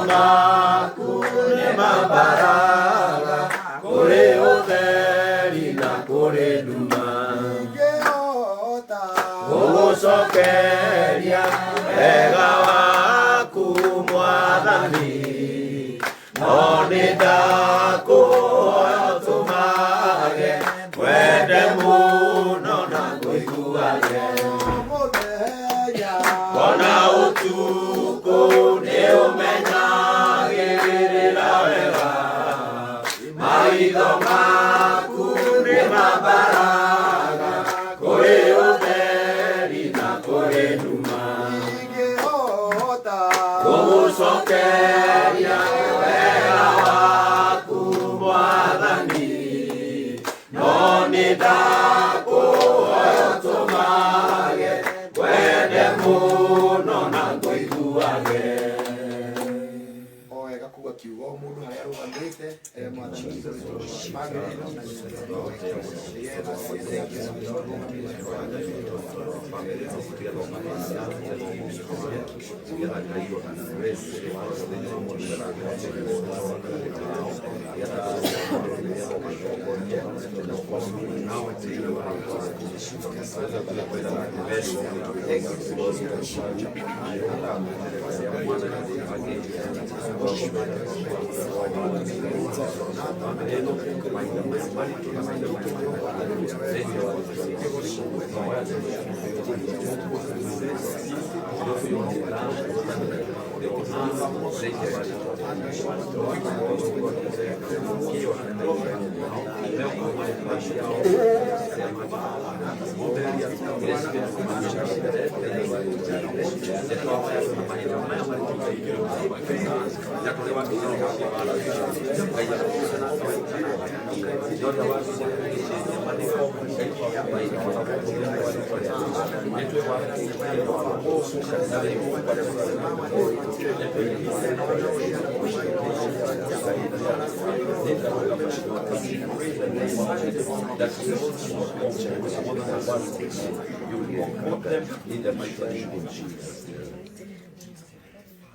Maku nĩ mambaraga kũrĩ ũtheri na kũrĩ nduma. Ingĩhota Gũgũcokeria wega waku Mwathani, no nĩ ndakũhoya ũtũmage wende mũno na ngũiguage. Mũthenya Ona ũtukũ nĩ ũmenyagĩrĩra wega, maitho maku nĩ mambaraga kũrĩ ũtheri na kũrĩ nduma. Ingĩhota Gũgũcokeria wega waku Mwathani, no nĩ ndakũhoya ũtũmage wende mũno na ngũiguage. O wega kuga kiugo o mũndũ harĩa arũgamĩte ere Mwathani bamĩrĩ ĩno na nyũmba ĩno nĩgetha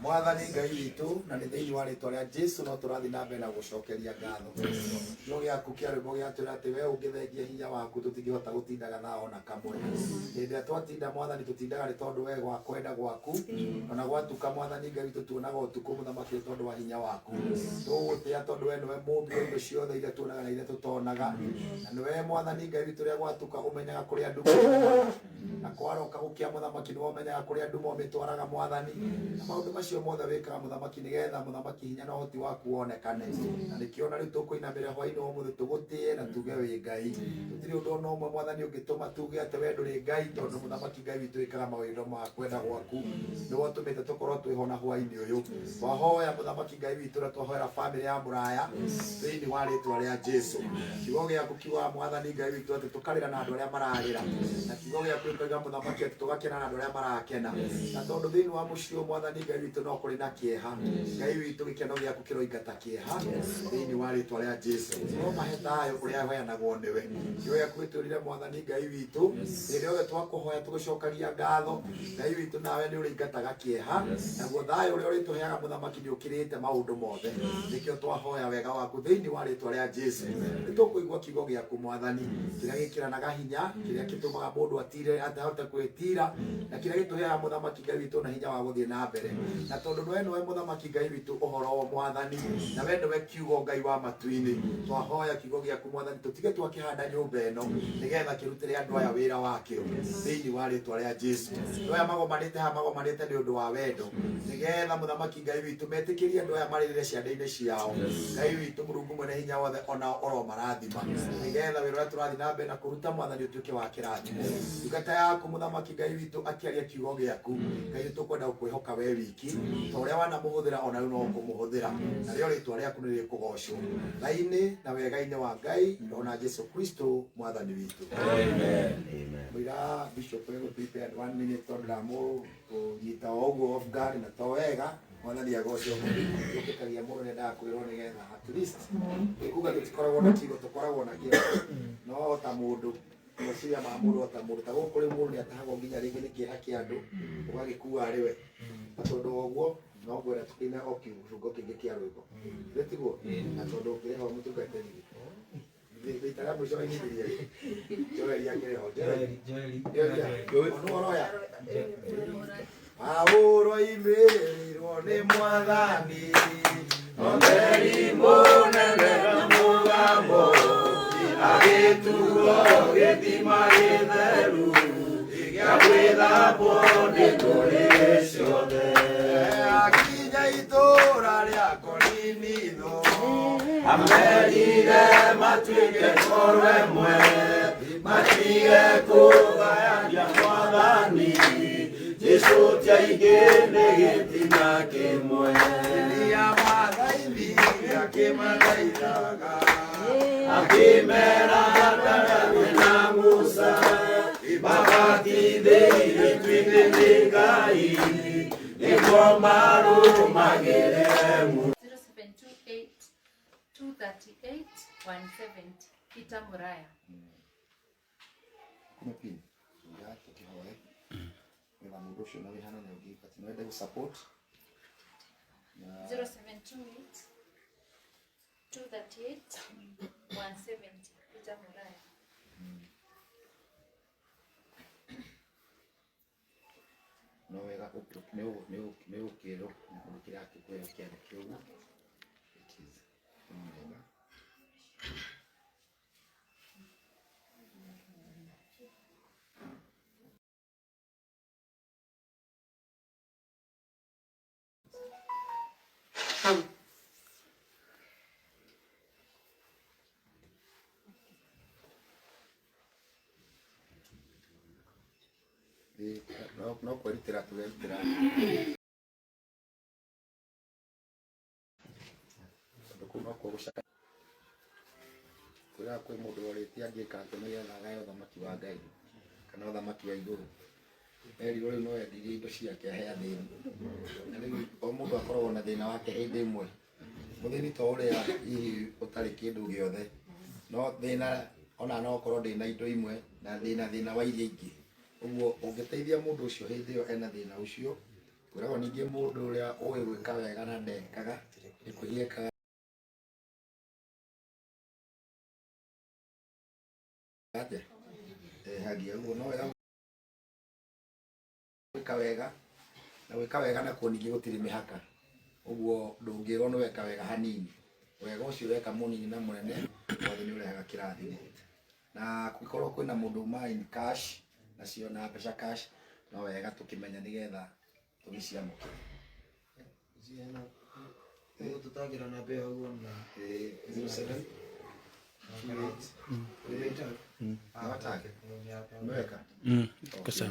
Mwathani Ngai witũ, na nĩ thĩinĩ wa rĩtwa rĩa Jesu no tũrathiĩ na mbere na gũcokeria ngatho. Kiugo gĩaku kĩa rwĩmbo gĩatwĩra atĩ we ũngĩthengia hinya waku tũtingĩhota gũtindaga thaa ona kamwe. Hĩndĩ ĩrĩa twatinda, Mwathani, tũtindaga nĩ tondũ we gwa kwenda gwaku, ona gwatuka, Mwathani Ngai witũ, tuonaga ũtukũ, Mũthamaki, nĩ tondũ wa hinya waku. Tũgũgũtĩa tondũ we nĩwe mũmbi wa indo ciothe iria tuonaga na iria tũtonaga, na nĩwe, Mwathani Ngai witũ, rĩrĩa gwatuka ũmenyaga kũrĩa nduma na kwaroka gũkĩa, Mũthamaki, nĩwe ũmenyaga kũrĩa nduma ũmĩtwaraga, Mwathani. Na maũndũ macio mothe wĩkaga, Mũthamaki, nĩgetha, Mũthamaki, hinya na ũhoti waku wonekane. Na nĩkĩo na rĩu tũkũinamĩrĩra hwainĩ wa ũmũthĩ tũgũtĩe na tuge wĩ Ngai. Tũtirĩ ũndũ ona ũmwe, Mwathani, ũngĩtũma tuge atĩ we ndũrĩ Ngai, tondũ, Mũthamaki Ngai witũ, wĩkaga mawĩndo ma kwenda gwaku, nĩwe ũtũmĩte tũkorwo twĩho na hwainĩ ũyũ. Twahoya, Mũthamaki Ngai witũ, na twahoera bamĩrĩ ya Mũraya thĩinĩ wa rĩtwa rĩa Jesu. Kiugo gĩaku kiugaga, Mwathani Ngai witũ, atĩ tũkarĩra na andũ arĩa mararĩra, na kiugo gĩaku gĩkoiga, Mũthamaki, atĩ tũgakena na andũ arĩa marakena. Na tondũ thĩinĩ wa mũciĩ ũyũ, Mwathani Ngai witũ, no kũrĩ na kĩeha, Ngai witũ, gĩkeno gĩaku kĩroingata kĩeha thĩinĩ wa rĩtwa rĩa Jesu. No mahe thayũ ũrĩa ũheanagwo nĩwe. Kiugo gĩaku gĩtwĩrire, Mwathani Ngai witũ, hĩndĩ yothe twakũhoya tũgĩcokagia ngatho, Ngai witũ, nawe nĩ ũrĩingataga kĩeha, naguo thayũ ũrĩa ũrĩtũheaga, Mũthamaki, nĩ ũkĩrĩte maũndũ mothe. Nĩkĩo twahoya wega waku thĩinĩ wa rĩtwa rĩa Jesu. Nĩ tũkũigua kiugo gĩaku, Mwathani, kĩrĩa gĩkĩranaga hinya, kĩrĩa gĩtũmaga mũndũ atire ahote kwĩtira, na kĩrĩa gĩtũheaga, Mũthamaki Ngai witũ, na hinya wa gũthiĩ na mbere. Na tondũ we nĩwe, Mũthamaki Ngai witũ, ũhoro, Mwathani, na we nĩwe kiugo, Ngai wa matu-inĩ, twahoya kiugo gĩaku, Mwathani, tũtige twakĩhanda nyũmba ĩno nĩgetha kĩrutĩre andũ aya wĩra wakĩo thĩinĩ wa rĩtwa rĩa Jesu. Andũ aya magomanĩte haha magomanĩte nĩ ũndũ wa wendo, nĩgetha, Mũthamaki Ngai witũ, metĩkĩrie andũ aya marĩrĩre ciande-inĩ ciao. Ngai witũ, Mũrungu mwene hinya wothe, onao oro marathima, nĩgetha wĩra ũrĩa tũrathiĩ na mbere na kũruta, Mwathani, ũtuĩke wa kĩrathimo. Ndungata yaku, Mũthamaki Ngai witũ, akĩaria kiugo gĩaku, Ngai, nĩtũkwenda gũkwĩhoka we wiki, ta ũrĩa wanamũhũthĩra, ona rĩu no ũkũmũhũthĩra, narĩo rĩtwa rĩaku nĩ rĩkũgocwo thainĩ na wega-inĩ wa Ngai ona Jesu Kristo Mwathani witũ. Mũira Bishop egũ prepared one minute tondũ ndamũnyita o ũguo off guard na to wega. Mwathani agocwo. Tũkĩkagia mũno, nendaga kwĩrwo nĩgetha at least ĩkuga tũtikoragwo na kiugo, tũkoragwo na kĩo, no ta mũndũ meciria ma mũndũ, o ta mũndũ ta gũkũ rĩu, mũndũ nĩ atahagwo nginya rĩngĩ nĩ kĩeha kĩa andũ, ũgagĩkua arĩ we. Na tondũ wa ũguo No ngwenda tũkĩine o kĩbungo kĩngĩ kĩa rwĩmbo. Githĩ tiguo? Na tondũ ũkĩrĩ ho mũtungatĩri rita rĩa mũico wainithirie rĩ? Joeli akĩrĩ ho. Joeli. Joeli. Joeli. Nũ ũroya? Paulo oimĩrĩirwo nĩ Mwathani, Ũtheri mũnene na mũgambo, agĩtuo gĩthima gĩtheru gĩa gwĩthambwo nĩ ndũrĩrĩ ciothe. Akinya itũũra rĩa Korinitho, Amerire matuĩke ngoro ĩmwe, matige kũgayania Mwathani. Jesũ ti aingĩ nĩ gĩtina kĩmwe. Nĩamathaithire akĩmathaithaga, Akĩmera ndarathiĩ na Musa, mabatithĩirio ituĩke nĩ Ngai, nĩguo marũmagĩrĩre Musa. 0728 238 170 Peter Muraya. Kumepin ya tukihoe wĩra mũndũ ũcio na wĩhana na ũngĩ but no ende gũ-support na 0728 238 170 Peter Muraya. No wega nĩ ũkĩrwo mũndũ kĩrĩa akĩkũheo kĩarĩ kĩũguo. It is nĩ wega. Ĩĩ, no kwĩrutĩra tũrerutĩra tondũ kũu nokuo gũcaka kwĩraga kwĩ mũndũ worĩtie angĩka atĩa nĩgetha agae ũthamaki wa Ngai kana ũthamaki wa igũrũ. Erirwo rĩu no endirie indo ciake ahe athĩni. Na rĩu o mũndũ akoragwo na thĩna wake hĩndĩ ĩmwe. Mũthĩni to ũrĩa hihi ũtarĩ kĩndũ gĩothe, no thĩna ona no ũkorwo ndĩna indo imwe na thĩna thĩna wa iria ingĩ. Ũguo ũngĩteithia mũndũ ũcio hĩndĩ ĩyo ena thĩna ũcio, kwĩragwo ningĩ mũndũ ũrĩa ũĩ gwĩka wega na ndekaga nĩ kwĩhia ekaga atĩa? Ehagia. Ũguo no wega gwĩka wega na gwĩka wega nakuo ningĩ gũtirĩ mĩhaka. Ũguo ndũngĩrwo nĩ weka wega hanini, wega ũcio weka mũnini na mũnene wothe nĩ ũrehaga kĩrathimo. Na kũngĩkorwo kwĩna mũndũ uma in cash nacio na mbeca cash, no wega tũkĩmenya nĩgetha tũgĩciamũkĩre. Tũtagĩra namba ĩyo hau na 07 28 Nawatake. Umeweka? Iko sawa.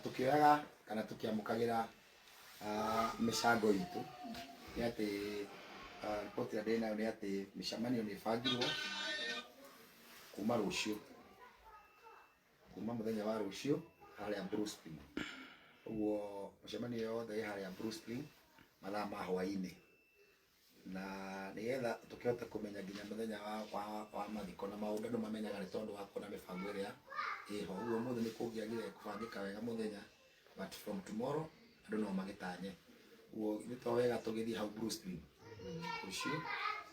Tukioyaga kana tukiamũkagĩra mĩcango itũ nĩ atĩ riboti ĩrĩa ndĩ nayo nĩ atĩ mĩcemanio nĩ ĩbangirwo kuma rũciũ, kuma mũthenya wa rũciũ harĩa Blue Spring. Ũguo mĩcemanio yothe ĩ harĩa Blue Spring mathaa ma hwaĩ-inĩ, na nĩgetha tũkĩhote kũmenya nginya mũthenya wa mathiko na maũndũ andũ mamenyaga nĩ tondũ wa kuona mĩbango ĩrĩa ĩho. Ũguo ũmũthĩ nĩ kũngĩagire kũbangĩka wega mũthenya, but from tomorrow andũ no magĩtanye. Ũguo nĩ to wega tũgĩthiĩ hau Blue Spring rũciũ,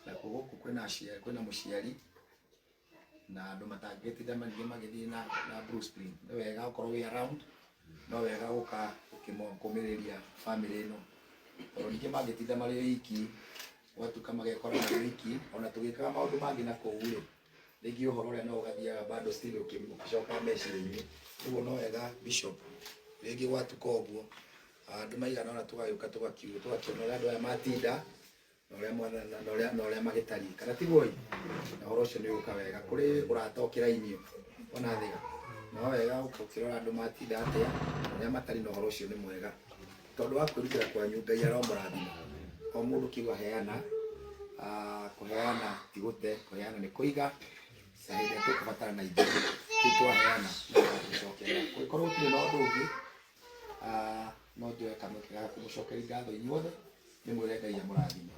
na gũkũ kwĩna aciari, kwĩna mũciari na andũ matangĩtinda ningĩ magĩthiĩ na Blue Spring. Nĩ wega ũkorwo wĩ around, no wega gũka kũmĩrĩria family ĩno, tondũ ningĩ mangĩtinda marĩ oiki gwatuka magekora marĩ oiki, ona tũgĩkaga maũndũ mangĩ na kũu rĩ, rĩngĩ ũhoro ũrĩa no ũgathiaga bado still ũgĩcokaga meciria-inĩ. Ũguo no wega Bishop, rĩngĩ gwatuka ũguo andũ maigana ũna tũgagĩũka tũgakĩona ũrĩa andũ aya matinda na ũrĩa na ũrĩa na ũrĩa magĩtariĩ, kana tiguo ĩ? Na ũhoro ũcio nĩ ũgũka wega kũrĩ ũrata ũkĩrainio ona thiga, no wega ũkĩrora andũ matinda atĩa ũrĩa matariĩ, na ũhoro ũcio nĩ mwega tondũ wa kwĩrutĩra kwanyu. Ngai aromũrathima o mũndũ kiuga heana, kũheana ti gũte, kũheana nĩ kũiga, na hĩndĩ ĩrĩa tũkũbatara na ithuĩ kĩu twaheana nĩgĩgatũcokerera. Kũngĩkorwo gũtirĩ na ũndũ ũngĩ, no njoe kamweke ga kũmũcokeria ngatho inyuothe, nĩ mwĩre Ngai amũrathime,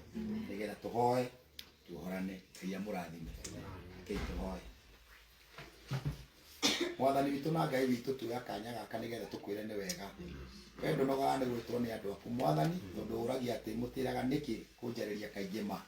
nĩgetha tũhoe tuohorane. Ngai amũrathime. Rekei tũhoe. Mwathani witũ na Ngai witũ, tuoya kanya gaka nĩgetha tũkwĩre nĩ wega. We ndũnogaga nĩ gwĩtwo nĩ andũ aku Mwathani, tondũ ũragia atĩ mũtĩraga nĩkĩ kũnjarĩria kaingĩ ma.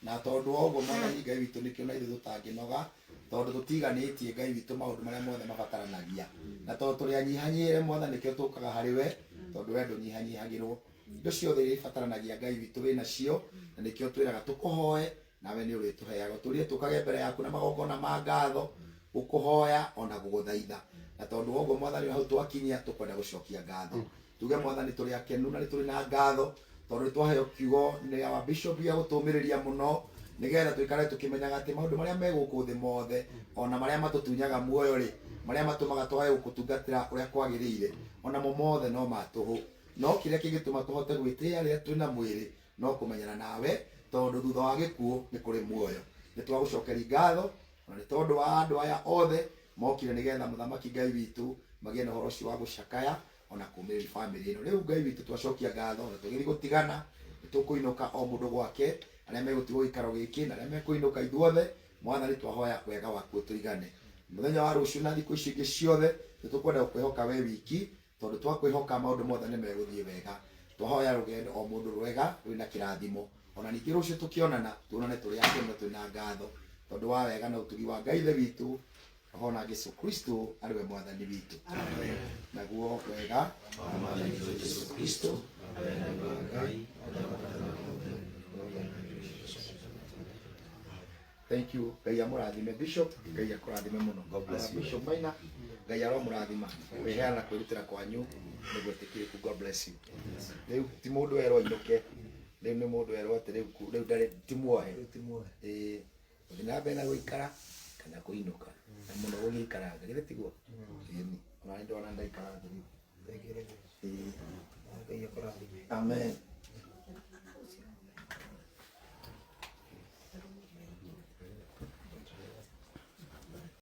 Na tondũ wa ũguo Mwathani Ngai witũ, nĩkĩo na ithuĩ tũtangĩnoga, tondũ tũtiganĩtie Ngai witũ maũndũ marĩa mothe mabataranagia. Na tondũ tũrĩ anyihanyihĩre Mwathani, nĩkĩo tũkaga harĩ we, tondũ we ndũnyihanyihagĩrwo. Indo ciothe iria ibataranagia Ngai witũ wĩ nacio, na nĩkĩo twĩraga tũkũhoe, nawe nĩ ũrĩtũheaga. Tũrie tũkage mbere yaku na magongona ma ngatho, gũkũhoya ona gũgũthaitha. Na tondũ wa ũguo Mwathani, hau twakinyia tũkwenda gũcokia ngatho. Tuge Mwathani tũrĩ akenu na nĩ tũrĩ na ngatho, tondũ nĩ twaheo kiugo nĩ our bishop gĩa gũtũmĩrĩria mũno, nĩgetha tũikare tũkĩmenyaga atĩ maũndũ marĩa me gũkũ thĩ mothe, ona marĩa matũtunyaga muoyo rĩ, marĩa matũmaga twage gũgũtungatĩra ũrĩa kwagĩrĩire, onamo mothe no ma tũhũ. No kĩrĩa kĩngĩtũma tũhote gwĩtĩĩa rĩrĩa twĩna mwĩrĩ no kũmenyana nawe, tondũ thutha wa gĩkuũ nĩ kũrĩ muoyo. Nĩ twagũcokeria ngatho ona nĩ tondũ wa andũ aya othe mokire, nĩgetha mũthamaki Ngai witũ magĩe na ũhoro ũcio wa gũcakaya ona kũmĩrĩria bamĩrĩ ĩno. Rĩu Ngai witũ, twacokia ngatho na tũgĩthiĩ gũtigana, nĩ tũkũinũka o mũndũ gwake, arĩa megũtigwo gĩikaro gĩkĩ na arĩa mekũinũka ithuothe. Mwathani, twahoya wega waku ũtũigane mũthenya wa rũciũ na thikũ ici ingĩ ciothe. Nĩ tũkwenda gũkwĩhoka we wiki, tondũ twakwĩhoka maũndũ mothe nĩ megũthiĩ wega. Twahoya rũgendo o mũndũ rwega rwĩna kĩrathimo, ona ningĩ rũciũ tũkĩonana tuonane tũrĩ akenu na twĩna ngatho, tondũ wa wega na ũtugi wa Ngai Ithe witũ, Roho na Jesu Kristo arĩ we Mwathani witũ. Naguo wega wa Mwathani witũ Jesu Kristo na wendo wa Ngai. Thank you. Ngai amũrathime Bishop, Ngai akũrathime mũno. God bless you. Bishop Maina, Ngai aromũrathima. Kwĩheana kwĩrutĩra kwanyu nĩ gwĩtĩkĩrĩku. God bless you. Rĩu ti mũndũ werwo ainũke, rĩu nĩ mũndũ werwo atĩ rĩu rĩu ndarĩ ti muohe. Ĩĩ, gũthiĩ na mbere na gũikara kana kũinũka, na mũno gũgĩikaranga, githĩ tiguo? Ĩni, ona nĩ ndona ndaikaranga rĩu. Ĩĩ. Amen.